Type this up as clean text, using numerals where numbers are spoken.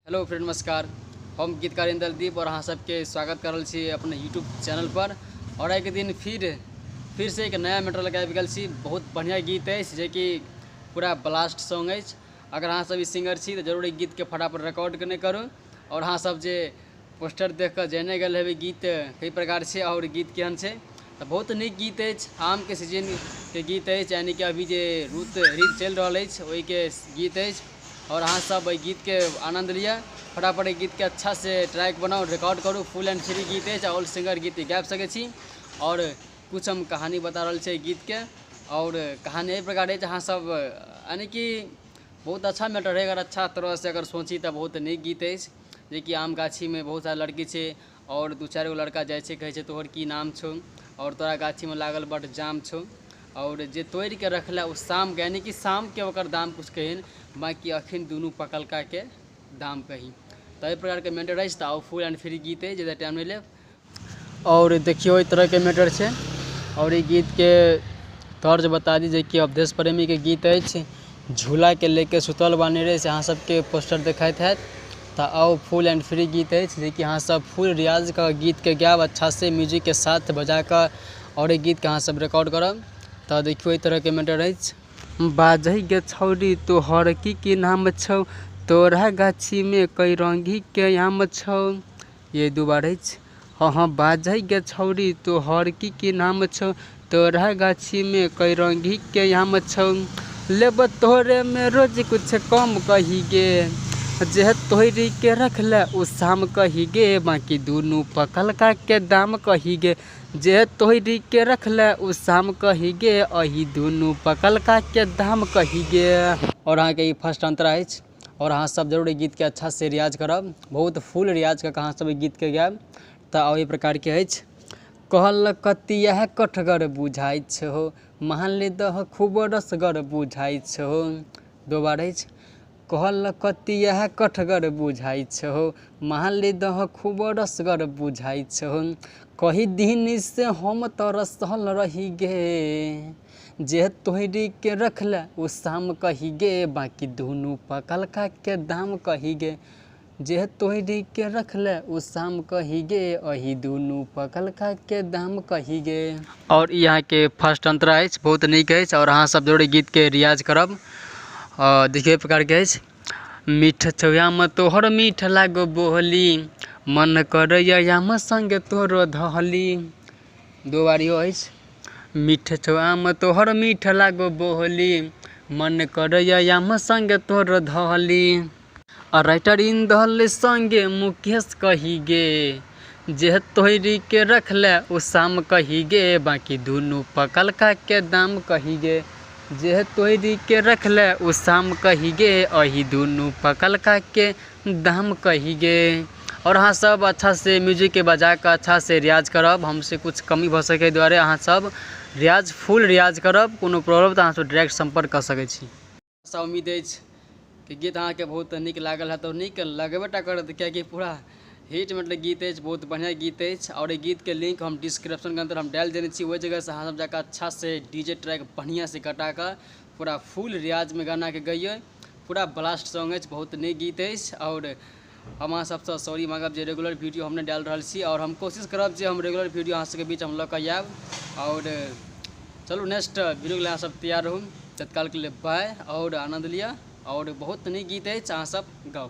Hello friend, नमस्कार। हम गीतकार इंद्रदीप और अहाँ सबके स्वागत कर रहल छी अपने यूट्यूब चैनल पर। और एक दिन फिर से एक नया मैटर लगा आबि गेल छी। बहुत बढ़िया गीत अछि जेकि पूरा ब्लास्ट सॉन्ग अछि। अगर अहाँ सब ई सिंगर छी तऽ जरूर ई गीतके फटाफट रिकॉर्ड कने करू। और अहाँ सब जे पोस्टर देख कऽ जाने गेल हेबै गीत कई प्रकार छै और गीत केहन छै, तऽ बहुत नीक गीत अछि। आमके सीजनके गीत अछि, यानी कि अभी जे ऋतु चलि रहल अछि ओहिके गीत अछि। और अहाँ सब एहि गीतके आनंद लिअ। फटाफट एहि गीतके अच्छा से ट्रैक बनाउ, रिकॉर्ड करू। फुल एंड फ्री गीत अछि, ऑल सिंगर गीत गाबि सकै छी। और कुछ हम कहानी बता रहल छी एहि गीतके, और कहानी एहि प्रकार अछि। अहाँ सब यानी कि बहुत अच्छा मैटर है, अगर अच्छा तरह से अगर सोची तऽ बहुत नीक गीत अछि। जेकि आम गाछीमे बहुत सारा लड़की छै और दू चारि गो लड़का जाइ छै, कहै छै तोहर की नाम छौ और तोरा गाछीमे लागल बड्ड जाम छौ। और जे तोड़िके रखले ओ शामके, यानी कि शामके ओकर दाम कुछ कहिन, बाँकी अखन दुनू पकलकाके दाम कही। तऽ एहि प्रकारके मैटर अछि। तऽ आउ फुल एंड फ्री गीत अछि, ज्यादा टाइम नहि लेब। और देखियौ एहि तरहके मैटर छै। और ई गीतके तर्ज बता दी जेकि अवधेश प्रेमीके गीत अछि, झूलाके लेके सुतल बानी रे, से अहाँ सबके पोस्टर देखाइत हैत। तऽ आउ फुल एंड फ्री गीत अछि, जेकि अहाँ सब फुल रियाज कऽ गीतके गायब अच्छा से म्यूजिकके साथ बजा कऽ और एहि गीतके अहाँ सब रिकॉर्ड करब। तऽ देखियौ एहि तरहके मैटर अछि। बाजै गे छौड़ी तोहर की की नाम छौ, तोरा गाछीमे कई रंगीके आम छौ। ये दू बार अछि। हँ हँ बाजै गे छौड़ी तोहर की की नाम छौ, तोरा गाछीमे कई रंगीके आम छौ। लेब तोहरेमे रोज कुछ कम कही गे, जे तोहरी के रखले ओ शाम कही गे, बाँकी दुनू पकलका के दाम कही गे। जे तोहरी के रखले ओ शाम कही गे, अही दुनू पकलका के दाम कही गे। और अहाँके ई फर्स्ट अंतरा अछि। और अहाँ सब जरूर ई गीतके अच्छा से रियाज करब, बहुत फुल रियाज कऽ के अहाँ सब ई गीतके गायब। तऽ एहि प्रकारके अछि। कहल कतिया कठगर बुझाइ छौ, मालदह खूब रसगर बुझाइ छौ। दो बार अछि। कहल कतिया कठगर बुझाइ छौ, मालदह खूब रसगर बुझाइ छौ। कही दिन से हम तरसल रही गे, जे तोहरी के रखले ओ शाम कही गे, बाँकी दुनू पकलका के दाम कही गे। जे तोहरी के रखले ओ शाम कही गे, अही दुनू पकलका के दाम कही गे। और ई अहाँके फर्स्ट अंतरा अछि, बहुत नीक अछि। और अहाँ सब जरूर ई गीतके रियाज करब। देखियौ एहि प्रकारके अछि। मीठ छौ आम तोहर मीठ लागो बोली, मन करैया आम संगे तोरो धहली। दो बार इहो अछि। मीठ छौ आम तोहर मीठ लागो बोली, मन करैया आम संगे तोरो धहली। आ राइटर इंदल संगे मुकेश कही गे, जे तोहरी के रखले ओ शाम कही गे, बाँकी दुनू पकलका के दाम कही गे। जे तोहरी के रखले ओ शाम कही गे, अही दुनू पकलका के दाम कही गे। और अहाँ सब अच्छा से म्यूजिकके बजा कऽ अच्छा से रियाज करब। हमसे कुछ कमी भऽ सकै दुआरे अहाँ सब रियाज फुल रियाज करब। कोनो प्रॉब्लम तऽ अहाँ सब डायरेक्ट सम्पर्क कऽ सकै छी। उम्मीद अछि कि गीत अहाँके बहुत नीक लागल हैत और नीक लगबे टा करत, कियाकि पूरा हिट मतलब गीत अछि, बहुत बढ़िआँ गीत अछि। और एहि गीतके लिंक हम डिस्क्रिप्शनके अंदर हम डालि देने छी, ओहि जगहसँ अहाँ सब जाकऽ अच्छा से डीजे ट्रैक बढ़िआँ से कटा कऽ पूरा फुल रियाजमे गानाके गैयै। पूरा ब्लास्ट सॉन्ग अछि, बहुत नीक गीत अछि। और हम अहाँ सबसँ सॉरी मांगब जे रेगुलर वीडियो हम नहि डालि रहल छी, और हम कोशिश करब जे हम रेगुलर वीडियो अहाँ सबके बीच हम लऽ कऽ आयब। और चलू नेक्स्ट वीडियोके लिए अहाँ सब तैयार रहू। तत्कालके लिए बाय और आनंद लिअ। और बहुत नीक गीत अछि, अहाँ सब गाउ।